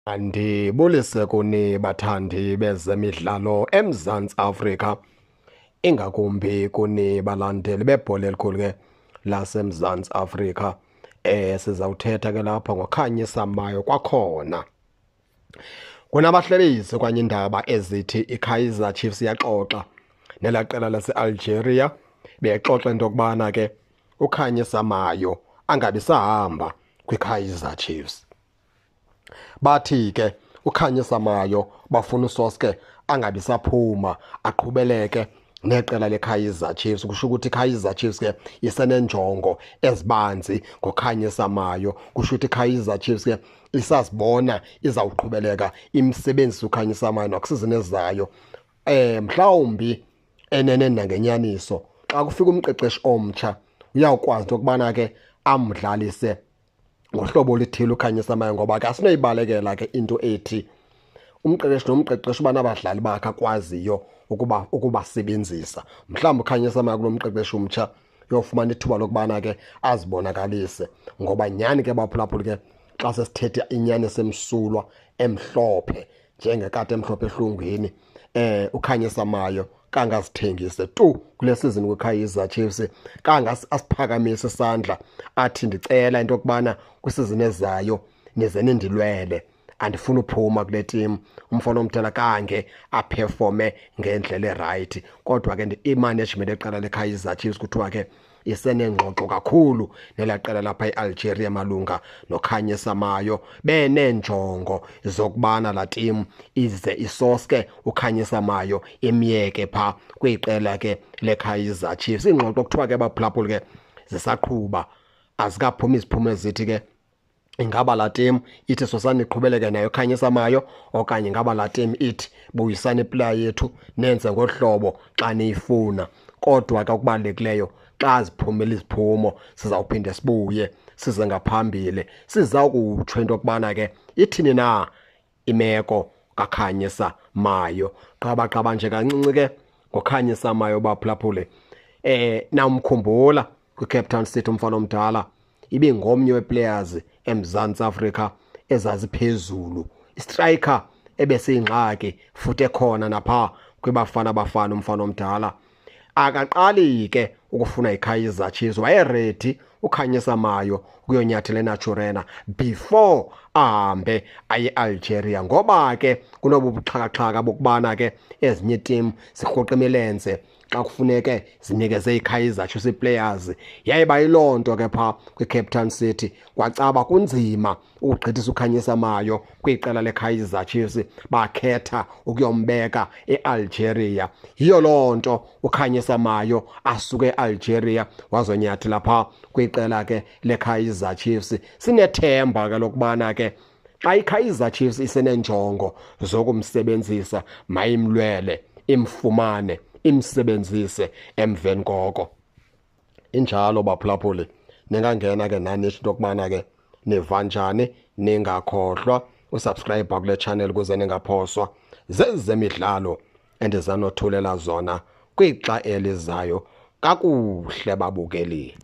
Andibulise kuni bathandi bezemidlalo eMzantsi Afrika, ingakumbi kuni balandeli bebhola elikhulu ke laseMzantsi Afrika. Sizawuthetha ke lapha ngoKhanyisa Mayo kwakhona. Kunabahlebisi okanye iindaba ezithi iKaizer Chiefs iyaxoxa nelaa qela laseAlgeria, bexoxa into yokubana ke uKhanyisa Mayo angabi sahamba kwiKaizer Chiefs. Bathi ke uKhanyisa Mayo bafuna uSoske angabi saphuma, aqhubeleke neqela leKaizer Chiefs. Kusho ukuthi iKaizer Chiefs ke isenenjongo ezibanzi ngoKhanyisa Mayo. Kusho ukuthi iKaizer Chiefs ke isazibona izawuqhubeleka imsebenzisa uKhanyisa Mayo nakusizini ezayo. Mhlawumbi enene nangenyaniso xa kufika umqeqeshi omtsha uyawukwazi into yokubana ke amdlalise ngohlobo oluthile uKhanyisa Mayo, ngoba ke asinoyibalekela ke into ethi umqeqeshi nomqeqeshi uba nabadlali bakhe akwaziyo ukubasebenzisa. Mhlawumbi uKhanyisa Mayo kulo mqeqeshi umtsha uyofumana ithuba lokubana ke azibonakalise, ngoba nyhani ke baphulaphuli ke xa sesithetha inyaniso emsulwa emhlophe njengekati emhlophe ehlungwini, uKhanyisa Mayo kangazithengise tu kule season kwiKaizer Chiefs, kangas asiphakamise isandla athi ndicela into yokubana kwisizini ezayo nize nindilwele, andifuni uphuma kule team. Umfana omdala kange aperforme ngendlela erayithi. Kodwa ke i-management eqela leKaizer Chiefs kuthiwa ke isenengxoxo kakhulu nelaa qela lapha eAlgeria malunga noKhanyisa Mayo, beneenjongo zokubana laa team ize isoske uKhanyisa Mayo imyeke phaa kwiqela ke leKaizer Chiefs. Iingxoxo kuthiwa ke baphulaphuli ke zisaqhuba, azikaphumi iziphumo ezithi ke ingaba laa team ithi sosani iqhubeleke nayo Khanyisa Mayo, okanye ingaba laa team ithi buyisani iplayer yethu nenze ngolu hlobo xa niyifuna. Kodwa ke okubalulekileyo, xa ziphumile iziphumo sizawuphinde sibuye size ngaphambili siza kutsho into yokubana ke ithini na imeko kaKhanyisa Mayo. Qabaqaba nje kancinci ke ngoKhanyisa Mayo baphulaphule. Nawumkhumbula kwiCape Town City umfana omdala, ibingomnye weplayers eMzantsi Afrika ezaziphezulu, istriker ebesiyingxaki futhi ekhona napha kwiBafana Bafana. Umfana omdala akaqali ke ukufuna iKaizer Chiefs, wayeready uKhanyisa Mayo ukuyonyathela eNaturena before ahambe aye Algeria, ngoba ke kunobu buxhakaxhaka bokubana ke ezinye iiteam zirhuqa imilenze xa kufuneke zinikeze iKaizer Chiefs players. Yayiba yiloo nto ke phaa kwiCape Town City, kwacaba kunzima ukugqithisa uKhanyisa Mayo kwiqela leKaizer Chiefs, bakhetha ukuyombeka eAlgeria. Yiyo loo nto uKhanyisa Mayo asuke eAlgeria wazonyathela phaa kwiqela ke leKaizer Chiefs. Sinethemba ke lokubana ke xa iKaizer Chiefs iseneenjongo zokumsebenzisa, mayimlwele, imfumane, imsebenzise emveni koko. Injalo baphulaphuli, ningangena ke nani into yokubana ke niva njani, ningakhohlwa usubscribe kule channel ukuze ningaphoswa zezemidlalo endizanothulela zona kwixa elizayo. Kakuhle babukeli.